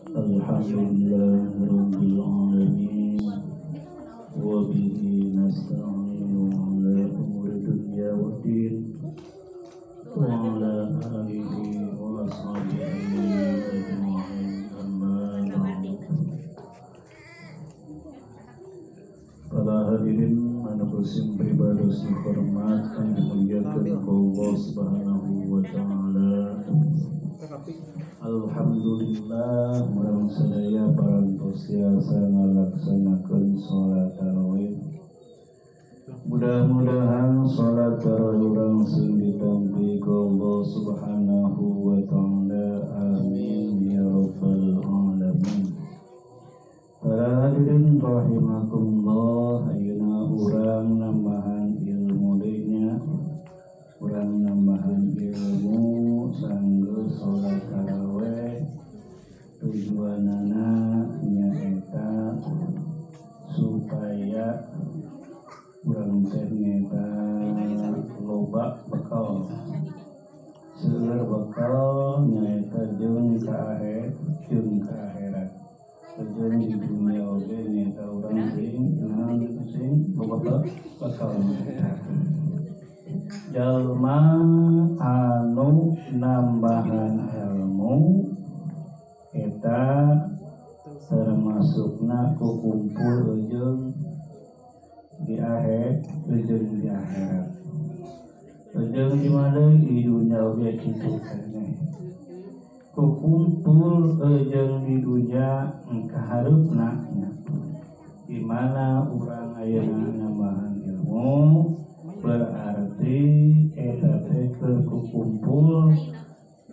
Alhamdulillahi rabbil alamin wa bihi nasta'inu ala umuri dunya waddin wa ala alihi wa ashabihi ajma'in, amma ba'd. Para hadirin anu kusim pribados hormat kang dimuliakeun ku Allah Subhanahu wa taala. Alhamdulillah urang sadaya parantos tiasa ngalaksanakeun salat tarawih. Mudah-mudahan salat tarawih urang sing ditampi ku Allah Subhanahu wa taala. Amin ya rabbal alamin. Para hadirin rahimakumullah, ayeuna urang nambahan ilmu deui nya. Urang nambahan ilmu sanggeus salat tarawih tujuanana nyaeta supaya urang teh nyaeta loba bekal. Seueur bekal nyaeta jeung ka akhirat. Jeung di dunia oge nyaeta urang sing naon sing loba bekal nyaeta. Jalma anu nambahan ilmu eta termasukna kukumpul jeung di akhir jeung di akhirat. Jeung di mana di dunia oge kitu keneh. Kukumpul jeung di dunia kahareupna nya. Di mana urang ayeuna nambahan ilmu berarti eta teh keur kukumpul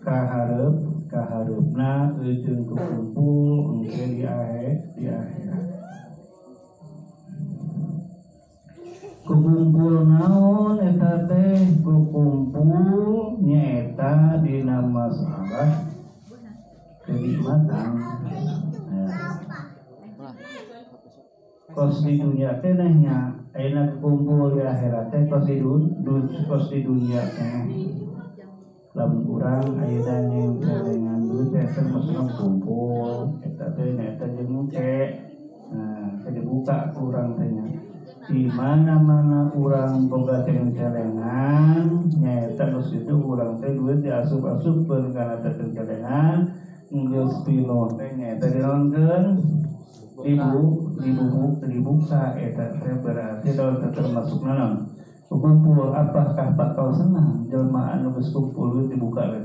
kahareup kahareupna jeung kukumpul engke di akhirat. Kukumpul naon eta teh? Kukumpul nyaeta dina masalah kenikmatan. Kos di dunia teh nya ayeuna kukumpul di akhirat teh kos di dunia teh. Lamun urang ayeuna nyelengan duit teh termasuk kumpul eta teh nyaeta jeung engke. Nah, teh dibuka ku urang teh nya. Di mana-mana urang boga celengan nyaeta geus itu urang teh duit diasup-asupkeun kana teh celengan geus pinoh teh nyaeta dinaonkeun dibuka eta teh berarti termasuk naon kumpul. Apakah bakal senang jelema anu geus kumpul duit dibuka we?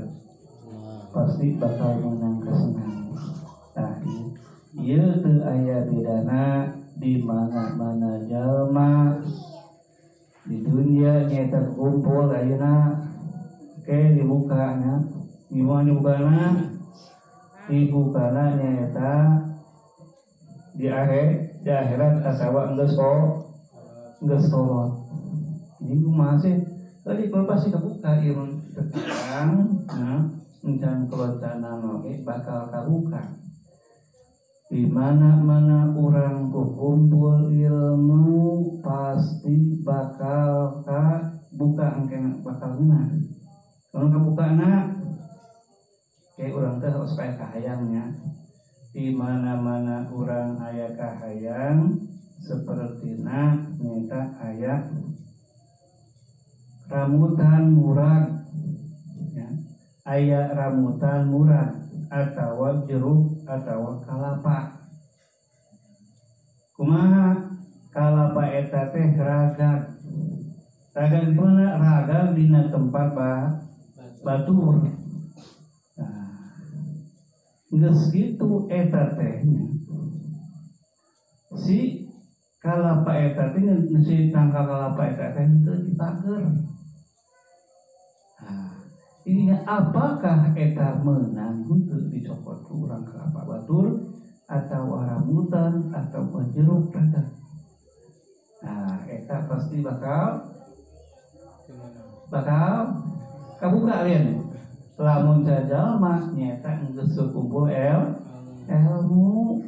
Pasti bakal menang kesenangan. Tah ieu teu aya bedana di mana-mana jalma di dunia nyaeta kumpul ayeuna ke dibukana gimana dibukana dibukana nyaeta di akhirat atawa geus kolot. Jadi kumaha sih tadi kalau pasti kebuka ieu mun tekan nah encan kolocanan oge bakal kabuka. Di mana-mana urang kumpul ilmu pasti bakal kabuka engke bakal ngeunah. Kalau kabukana kayak urang teh harus aya kahayangnya. Di mana-mana urang aya kahayang sepertina nyaeta aya rambutan murag ya. Aya rambutan murag atawa jeruk atawa kalapa. Kumaha kalapa eta teh ragag. Ragag mana? Ragag dina tempat batur. Nah, geus kitu eta teh nya. Si kalapa eta teh si tangkal kalapa eta teh teu dipager. Nah, ini apakah eta menang untuk dicokot ku urang kelapa batur atau rambutan atau jeruk ragag. Nah, eta pasti bakal kabuka lian. Lamun jalma nyaeta geus kumpul ilmu.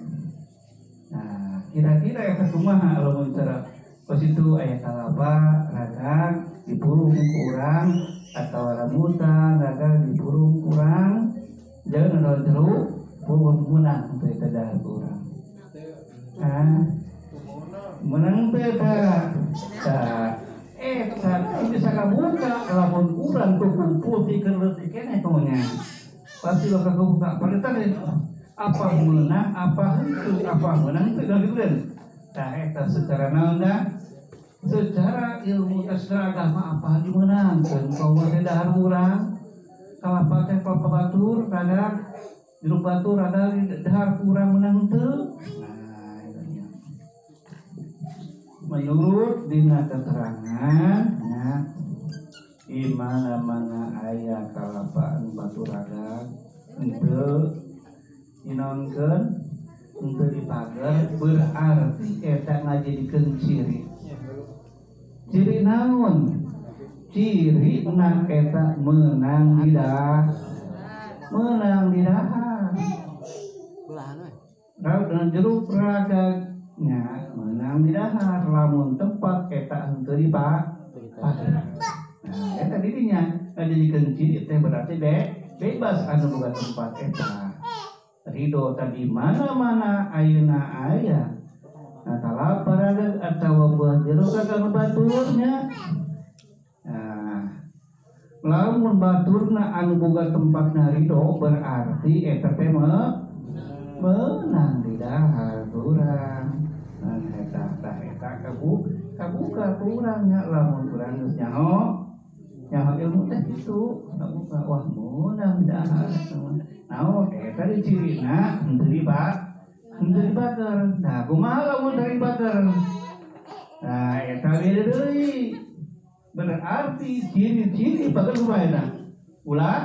Nah, kira-kira eta kumaha lamun cara kos itu aya kalapa ragag dipurung ku urang atau rambutan ragag dipurung kurang jangan ada jeruk Bukan menang teh eta dahar urang. Hah? Menang teh eta. Tah eta bisa kabuka lamun urang teu kumpul tikeun leutik keneh nya. Pasti bakal kabuka. Pada tadi apa menang apa henteu, apa menang teu gitu kan. Tah eta secara naon dah? Secara ilmu secara agama apa dimenangkeun kaum teh dahar urang. Kalapa teh kalapa batur rada jeruk batur rada dahar kurang menang teu. Nah, itu. Menurut dina keterangan nya di mana-mana aya kalapa anu batur rada henteu dinaonkeun henteu dipager berarti eta ngajadikeun ciri. Ciri naon? Ciri na eta menang di dahar. Menang di dahar. Dengan jeruk ragagnya menang di dahar lamun tempat eta henteu dipager. Nah, eta dirinya ngajadikeun ciri teh berarti bebas anu boga tempat eta. Ridho tadi mana-mana ayeuna aya. Nah, kalapa ragag atawa buah jeruk ragag baturnya. Nah, lamun baturna anu boga tempatna ridho berarti eta teh menang di dahar urang. Nah, eta tah eta kabuka urang nya lamun urang geus nyaho ilmu teh kitu kabuka wah menang di dahar. Naon eta di cirina henteu dibager. Nah, kumaha lamun teu dibager? Nah, eta beda deui. Berarti ciri-ciri bager kumaha eta? Ulah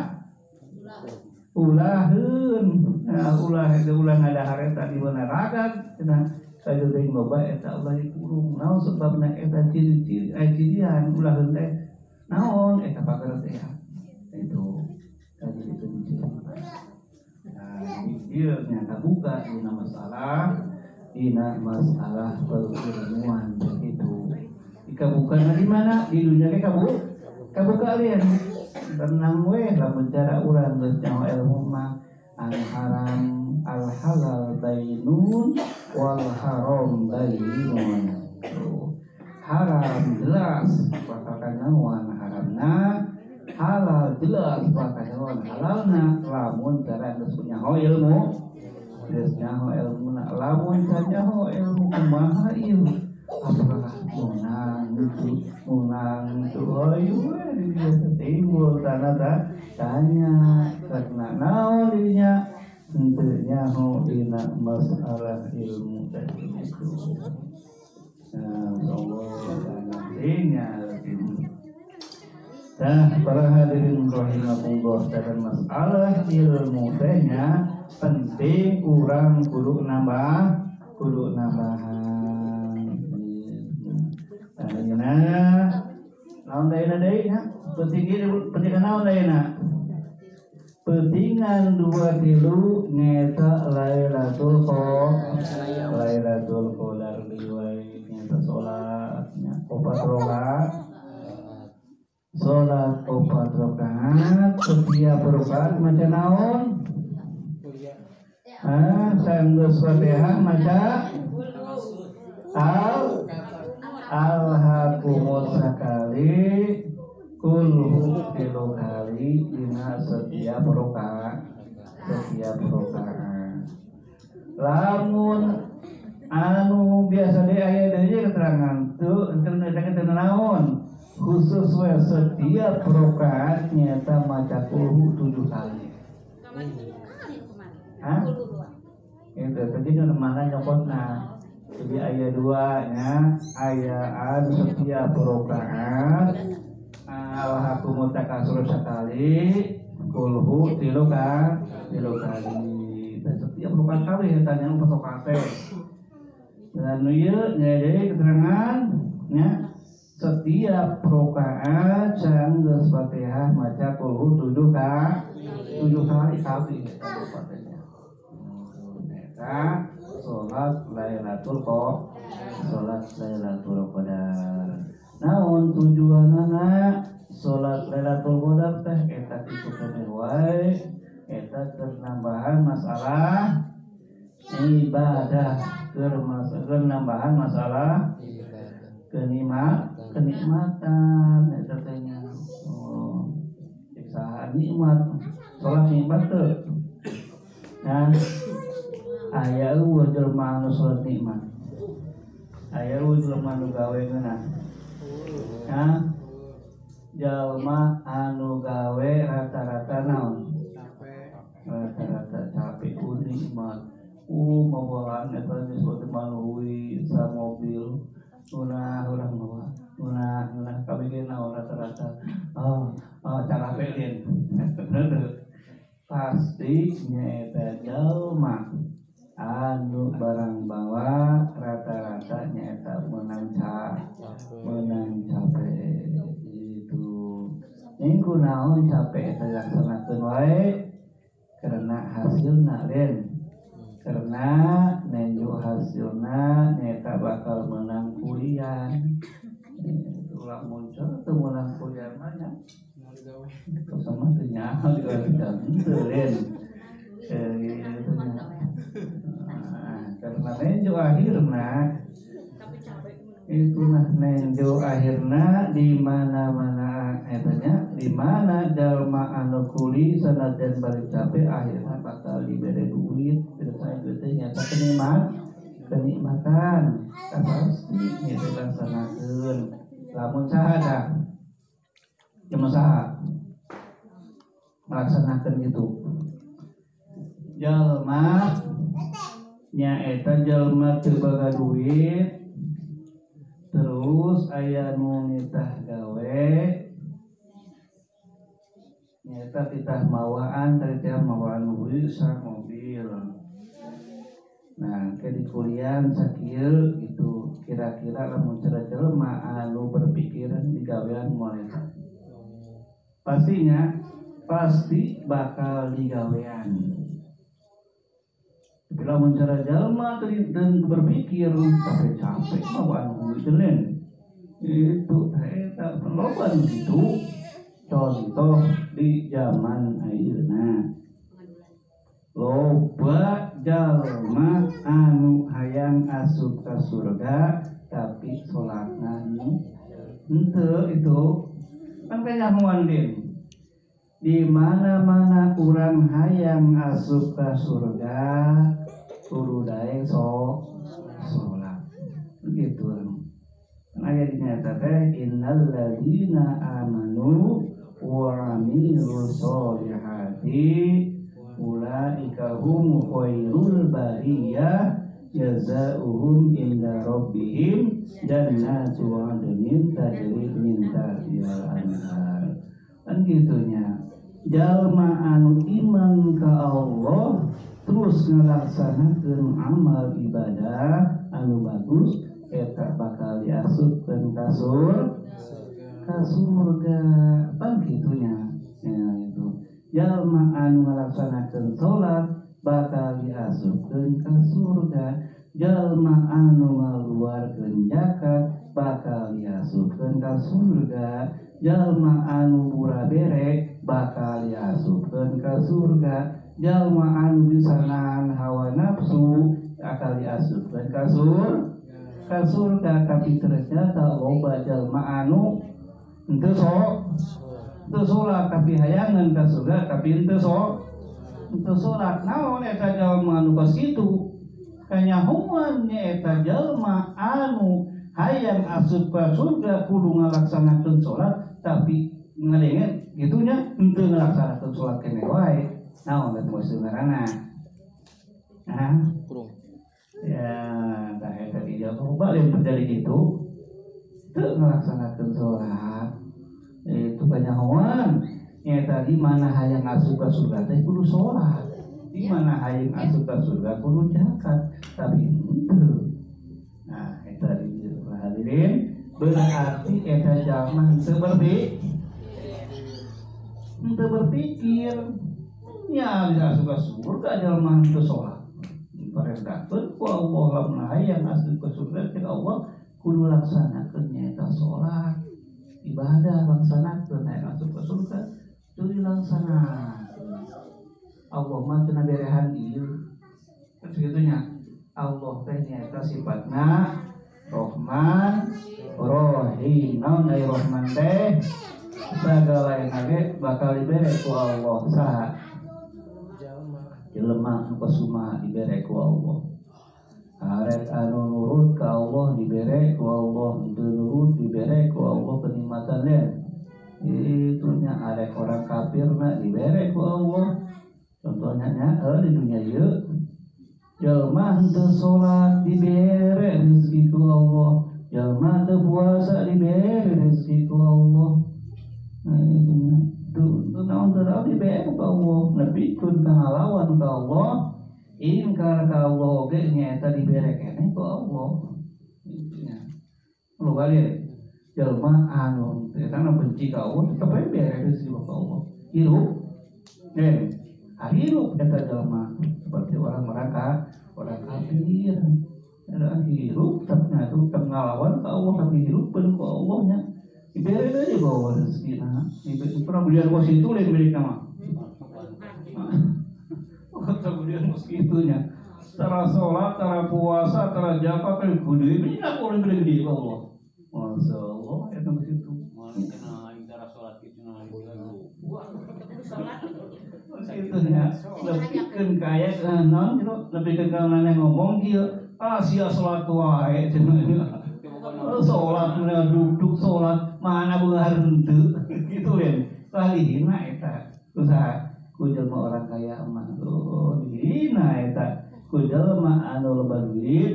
ulaheun. Nah, ulah eta ulah ngadahar eta di mana ragag cenah saja teuing loba eta ulah dikurung. Naon sebabna eta ciri-ciri cirian ulaheun teh? Naon eta bager teh ya? Itu tadi itu ciri. Nah, ieu nya kabuka dina masalah perilmuan itu. Dikabuka di mana? Di dunia ge kabuka lian. Tenang we lamun cara urang geus nyaho ilmu mah al haram al halal bainun wal haram bainun. Tuh. Haram jelas bakal naon haramna, halal jelas bakal naon halalna lamun cara geus nyaho ilmu. Geus nyaho ilmuna lamun can nyaho ilmu kumaha ieu? Apakah menang itu ayo dia timbul tanah tanya karena naon dirinya henteu nyaho dina masalah ilmu tadi itu. Nah, Allah nantinya. Nah, para hadirin rahimakumullah, dalam masalah ilmu tehnya penting urang kudu nambahan. Nah, naon dayana deui nya? Pentingan naon dayana? Pentingan 2 tilu nyeta Lailatul Qadar. Lailatul Qadar diwai nyeta salat nya 4 rakaat. Salat 4 rakaat setiap rakaat maca naon? Ah, sanggeus Fatihah maca al Alhaqumut sakali kulhu 3 kali dina setiap rakaat. Lamun anu biasa deui aya deui keterangan teu henteu teu naon khusus we setiap rakaat nyata maca kulhu 7 kali. Hah? Itu tadi nu mana nyokotna. Jadi ayat 2 nya ayat setiap rakaat alhaqumut takasur sekali kulhu 3 kali. Dan setiap rakaat kali eta nya 4 rakaat teh. Dan nu ieu nya deui keterangan nya setiap rakaat sanggeus Fatihah maca kulhu 7 kali kabeh eta Fatihah. Eta salat Lailatul Qadar. Naon tujuanana salat Lailatul Qadar teh eta kitu keneh wae Eta keur nambahan masalah ibadah, keur nambahan masalah kenikmatan eta teh nya. Oh, saha nikmat, salat nikmat teu. Nah, aya eueuh jelema anu salat nikmat. Aya eueuh jelema anu gawe ngeunah. Nah, jalma anu gawe rata-rata naon? Rata-rata capek nikmat. Mawaan eta geus manuhui sa mobil. Nunah urang mawa. Nunah nunah kabeh ge naon rata-rata. Oh, capek lain. Pasti nyaeta jalma anu barang bawa rata-rata nyaeta meunang capek itu. Ning kunaon capek eta laksanakeun wae karena hasilna lain. Karena nenjo hasilna nyaeta bakal menang kuliah. Ulah muncul teu meunang kuliah mah nya. Sama teu nyaho digawe teu lain. Gitu nya. Karena nenjo akhirna itulah nenjo akhirna di mana-mana etanya di mana jalma anu kuli sanajan balik capek akhirna bakal dibere duit biasa duit nyata kenikmatan pasti nyata laksanakeun lamun saha dah jelema saha melaksanakeun gitu jalma nyaeta jalma teu boga duit terus aya nu nitah gawe nyaeta titah mawaan tadi teh mawaan mobil sa mobil. Nah, ke di kuliah sakieu gitu kira-kira lamun cara jelema anu berpikiran digawean moal eta. Pastinya pasti bakal digawean. Tapi lamun cara jalma dan berpikir capek-capek mawaan duit lain itu eta loba gitu. Contoh di zaman ayeuna loba jalma anu hayang asup ka surga tapi salatna henteu itu kan kanyahoan din. Di mana-mana urang hayang asup ka surga kudu daek salat gitu. Kan aya dinyata teh innal ladzina amanu wa amilus solihati ulaika hum khairul bariyah jazaohum inda rabbihim jannatu adnin tajri min tahtihal anhar. Kan gitunya. Jalma anu iman ka Allah terus ngalaksanakeun amal ibadah anu bagus eta bakal diasupkeun ka surga. Pan gitunya. Ya itu. Jalma anu ngalaksanakeun salat bakal diasupkeun ka surga. Jalma anu ngaluarkeun zakat bakal diasupkeun ka surga. Jalma anu burabere bakal diasupkeun ka surga. Jalma anu bisa nahan hawa nafsu bakal diasupkeun ka surga. Tapi ternyata loba jalma anu henteu salat tapi hayangan ka surga tapi henteu salat. Naon eta jalma anu kos kitu? Kanyahoan nya eta jalma anu hayang asup ka surga kudu ngalaksanakeun salat tapi ngadenge gitunya henteu ngalaksanakeun salat keneh wae. Naon eta maksud ngaranna? Hah? Ya, tah eta di loba lain terjadi gitu. Teu ngalaksanakeun salat. Itu kanyahoan nya di mana hayang asup ka surga teh kudu salat. Di mana hayang asup ka surga kudu zakat, tapi henteu. Nah, eta di hadirin berarti eta jalma henteu berpikir nya bisa asup ka surga jalma henteu salat. Diperintahkeun ku Allah lamun hayang asup ka surga cek Allah kudu laksanakeun nyaeta salat. Ibadah laksanakeun hayang asup ka surga teu dilaksanakeun. Allah mah cenah berehan ieu kan segitunya. Allah teh nyaeta sifatna Rahman Rahim. Naon ari Rahman teh sagala ge bakal dibere ku Allah. Saha jelema nu kumaha dibere ku Allah. Arek anu nurut ka Allah dibere ku Allah, teu nurut dibere ku Allah kenikmatan nya. Itunya arek orang kafir na dibere ku Allah. Contohnya nya di dunia ieu jelema henteu salat dibere rezeki ku Allah, jelema teu puasa dibere rezeki ku Allah. Nah itunya tuh naon teu dibere ku Allah, nepikeun ka ngalawan ka Allah, ingkar ka Allah oge nyaeta dibere keneh ku Allah. Itunya lu balik jelema anu eta nu benci ka Allah tetep we bere rezeki ku Allah. Hirup hirup eta jelema seperti orang mereka orang kafir hirup tetap tetap ngalawan ka Allah tapi hirup pun ku Allah nya dibere deui bawa rezekina dibere pernah belian kos itu lain milik nama kemudian meskitunya tara sholat, tara puasa, tara zakat, tara gede ini aku orang gede ku Allah. Masya Allah eta begitu mana kena aing tara sholat kitu nah itunya lebihkeun kaya naon gitu lebihkeun ka maneh ngomong kieu ah sia salat wae cenah salat mana duduk salat mana beunghar henteu kitu lain tah dihina eta usaha ku jelema orang kaya mah tuh dihina eta ku jelema anu loba duit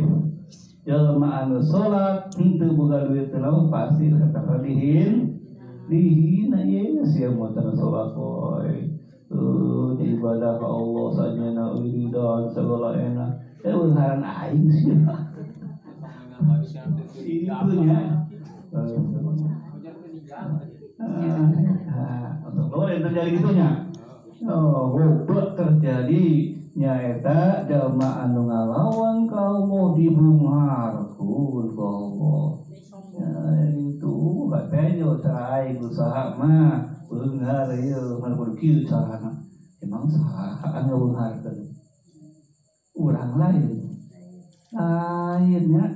jelema anu salat henteu boga duit teh pasti tetep dihina ye sia motor salat wae ibadah ke Allah sajana wiridan segala enak beungharan aing sih itunya oh yang terjadi gitunya oh goblok terjadi nyaeta jalma anu ngalawan ka Allah dibungharkeun ku Allah. Ya, itu katanya cara aing usaha mah beunghar ieu mah kudu kieu carana. Emang saha anu ngabeungharkeun? Urang lain. Lainnya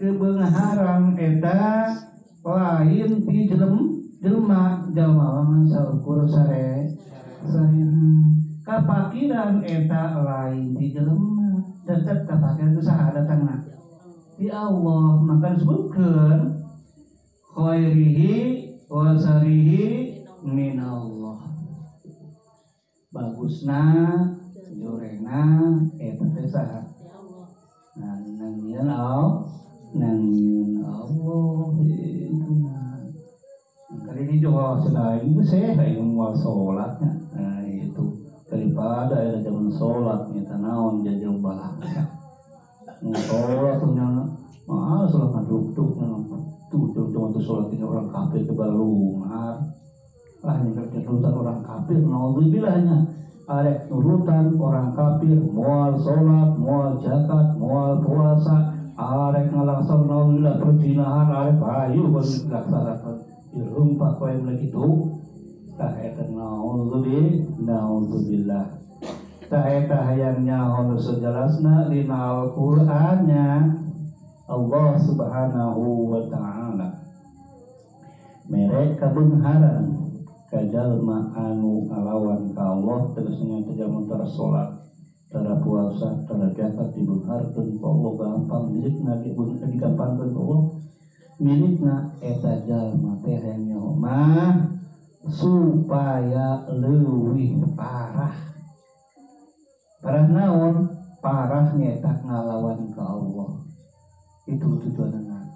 kebeungharan eta lain ti jelema jalma mah saukur sare sarehan. Kapakiran eta lain ti jelema tetep kapakiran itu saha datangna di Allah. Maka disebutkeun khairihi wa syarrihi minallah. Bagusna jorena eta teh saha? Nah, nangieun Allah, nangieun Allah itu mah. Kali ini juga selain itu saya yang mau sholatnya. Nah itu daripada ada zaman sholat nyata naon jajang balangsa. Mau sholat tuh nyana, mah sholat ngaduk-duk tuh cuma tuh sholat ini orang kafir kebalungar. Ah ini kerja nurutan orang kafir, naudzubillah. Arek nurutan orang kafir, moal sholat, moal zakat, moal puasa, arek ngalaksan naudzubillah perzinahan, arek ayo dilaksanakan. Dirumpak wae begitu. Tah eta naudzubillah. Tah eta hayang nyaho nu sajelasna dina Al-Qur'annya Allah Subhanahu wa ta'ala. Mere kabeungharan ka jalma anu ngalawan ka Allah tegasna teh jalma tara salat, tara puasa, tara zakat dibeungharkeun ku Allah gampang milikna digampangkeun ku Allah. Milikna eta jalma teh hayang nyaho mah supaya leuwih parah. Parah naon? Parah nyetak ngalawan ka Allah. Itu tujuanna.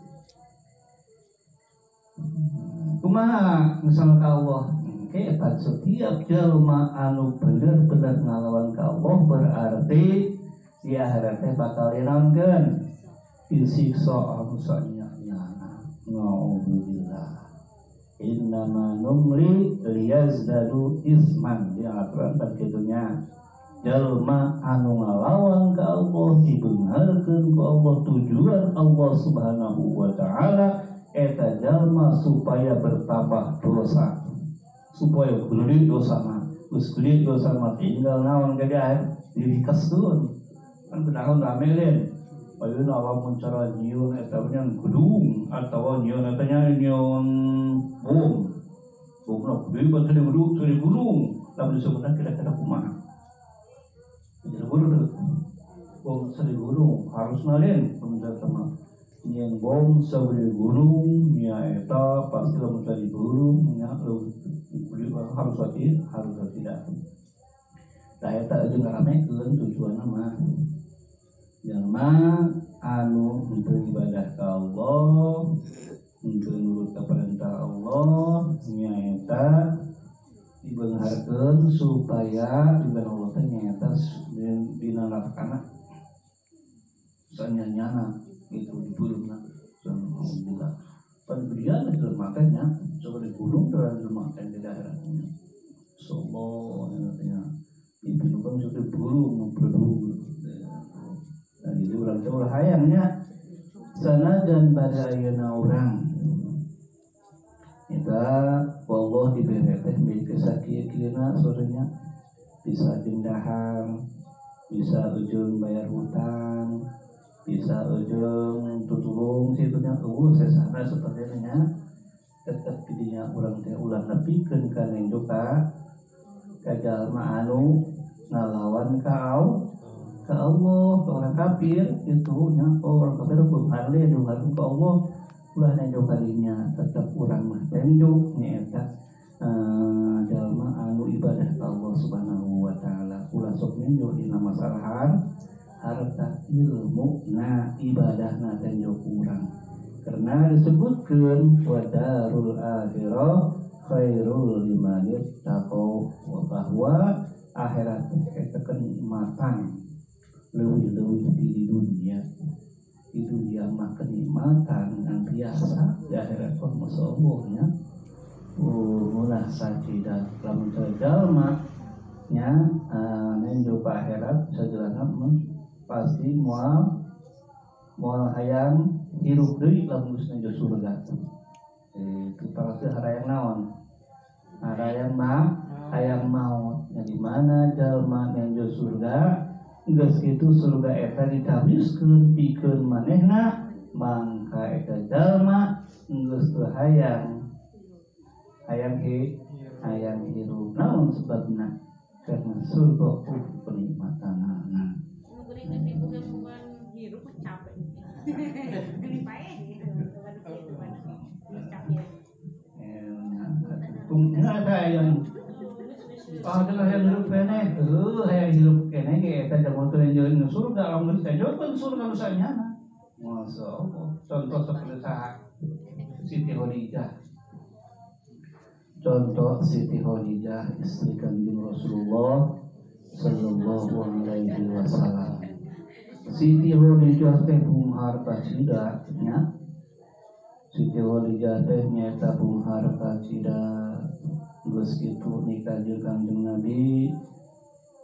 Kumaha misalnya ka Allah? Engke setiap jalma anu bener-bener ngalawan ka Allah berarti di akhirat teh bakal dinaonkeun? Disiksa anu sanyana. Naudzubillah. Innama numli liyazdadu isman di aturan begitunya. Jalma anu ngalawan ka Allah dibeungharkeun ku Allah tujuan Allah Subhanahu wa ta'ala eta jalma supaya bertambah dosa, supaya gede dosana, Geus gede dosa mah tinggal naon ke dia dirikeskeun. Kan benahun rame lain. Ayeuna lamun cara nyieun eta nya gedung atawa nyieun eta nya nyieun bom. Bomna gede banget di gunung, di gunung. Lamun disebutna kira-kira kumaha? Di gunung. Bom di gunung harus lain pemirsa mah. Nyieun bom di gunung nya eta pasti lamun di gunung nya harus harus tidak. Nah eta jeung ngaramekeun tujuanna mah jalma anu henteu ibadah ka Allah, henteu nurut ka perintah Allah, nyaeta dibeungharkeun supaya juga Allah teh nyaeta dina nerakana sanyanyana itu diburuhna alhamdulillah. Pan gedean jelema teh nya, coba di gunung terus jelema teh di daerahnya. Sombong nya itu kan sudah buru memperdu. Nah, jadi urang teh ulah hayangnya sanajan pada ayeuna urang eta wallah dibere teh milik sakieu-kieuna sorenya bisa jeung dahar, bisa ujung bayar hutang, bisa ujung tutulung situnya eueuh sesana sepertinya tetep didinya urang teh ulah nepikeun ka nenjo ka jalma anu ngalawan ka Allah, ke orang kafir itu nya, oh orang kafir beunghar le dungharkeun ka Allah, ulah nenjo kadinya tetep urang mah tenjo nyaeta jalma anu ibadah ka Allah Subhanahu wa taala, ulah sok nenjo dina masalah harta ilmu na ibadahna tenjo kurang. Karena disebutkeun wa darul akhirah khairul liman ittaqau, wa bahwa akhirat eta kenikmatan leuwih-leuwih di dunia. Di dunia mah kenikmatan yang biasa, di akhirat mah masyaallah nya. Ulah sajida lamun jalma nya nenjo ka akhirat sajelana pasti moal moal hayang hirup deui lamun geus nenjo surga. Itu pasti harayang naon? Harayang mah hayang maut. Nya di mana jalma nenjo surga geus kitu surga eta ditabiskeun pikeun manehna mangka eta jalma geus teu hayang hayang hayang hirup. Naon sebabna? Karena surga kenikmatanana. Hirup mah capek. Ini paeh capek. Ada yang adalah yang hirup keneh, heuh hayang hirup keneh ge eta jamu teu njeun surga lamun geus tenjokeun surga nu sanyana. Masyaallah. Contoh seperti saha? Siti Khadijah. Contoh Siti Khadijah istri Kanjeng Rasulullah sallallahu alaihi wasallam. Siti Khadijah teh bunghar kacida nya. Siti Khadijah teh nyaeta bunghar kacida. Geus kitu nikah jeung Kanjeng Nabi,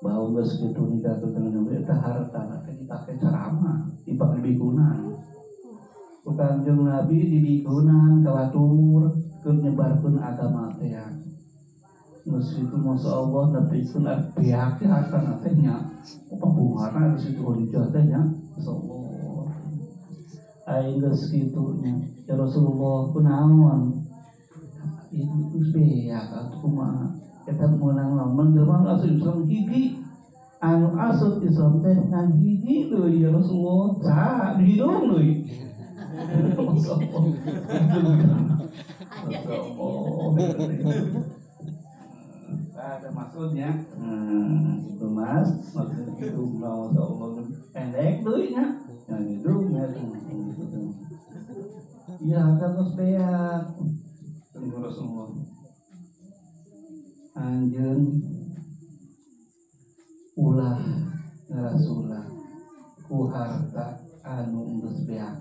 bau geus kitu nikah jeung Kanjeng Nabi eta hartana teh dipake ceramah, dipake dibikunan. Ku Kanjeng Nabi dibikunan ka batur keur nyebarkeun agama teh. Geus kitu masyaallah nepikeun beak teh hartana teh nya. Apa bungharna Siti Khadijah teh nya? Masyaallah. Aing geus kitu nya. Ya Rasulullah kunaon? Itu beak atuh kumaha? Eta meunang lamun jelema nu asup Islam hiji. Anu asup Islam teh ngan hiji deui ya Rasulullah. Saha di hidung deui. Masyaallah. Masyaallah. Ada maksudnya, itu mas, maksudnya hidung Allah pendek deui nya, yang hidung nya gitu. Iya kan terus beak, tunggu Rasulullah. Anjeun ulah ngarasulah ku harta anu geus beak,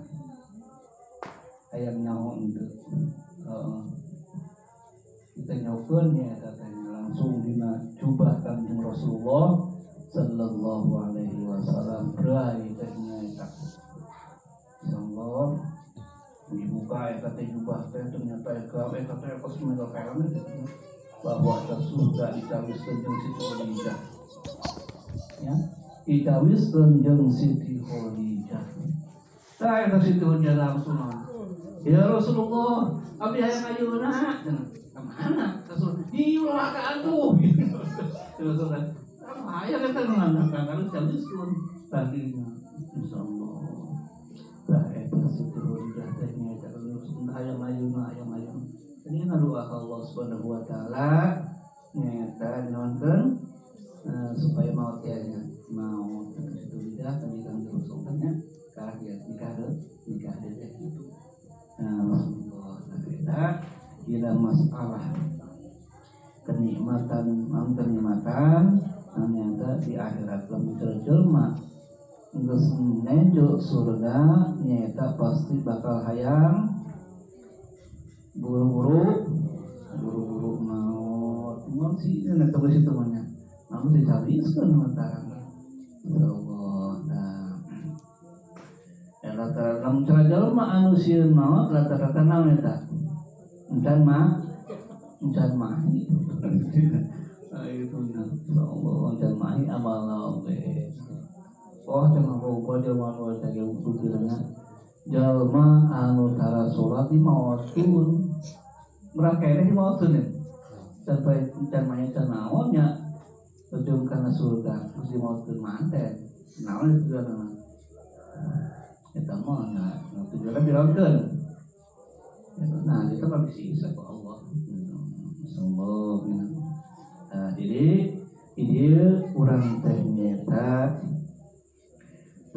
hayang nyaho henteu. Kita nyokeun ya katanya langsung dina jubah Kanjeng Rasulullah sallallahu alaihi wasallam berai teh nyaeta. Insyaallah dibuka eta teh jubah teh ternyata eta teh kos medal kaelan teh. bahwa ada surga ditawiskeun jeung Siti Khadijah ya ditawiskeun jeung Siti Khadijah. Tah eta Siti Khadijah langsung ya Rasulullah abdi hayang ayeuna ka mana Rasul ieu ulah ka atuh Rasulullah hayang eta nu nangkan ditawiskeun tadinya insyaallah. Tah eta Siti Khadijah teh nyaeta hayang ayeuna hayang ayeuna. Ini ngadoa ka Allah Subhanahu wa taala nyaeta nyuhunkeun supaya maut ya nya maut Siti Khadijah tadi kan Rasul nya ka dia nikah deui teh gitu. Nah, Rasulullah eta dina masalah kenikmatan kenikmatan nyaeta di akhirat lamun jelema geus nejo surga nyaeta pasti bakal hayang buru-buru maut mun sih eta geus itu mah nya namun dicawiskeun lantaran insyaallah. Nah rata lamun cara jelema anu sieun maot rata-rata naon eta encan mahi itu insyaallah encan mahi amal oge. Oh cenah loba jelema anu teh utuhna jalma anu tara salat di maotun merangkene di maotun ya sampai encan mahi can naon nya ujung kana surga terus di maotun manten naon tujuanna eta mah nya tujuanna dilakukeun. Nah itu mah disiksa ku Allah insyaallah. Nah jadi ieu urang teh nyaeta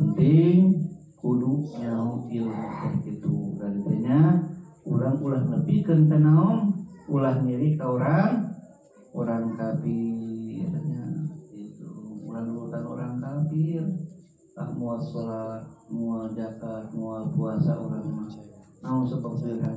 penting kudu nyaho ilmu teh kitu nya urang ulah nepikeun ka naon ulah nyeri ka orang kafir nya itu ulah nurutan orang kafir ah moal salat moal zakat moal puasa urang mah naon sebab pilihan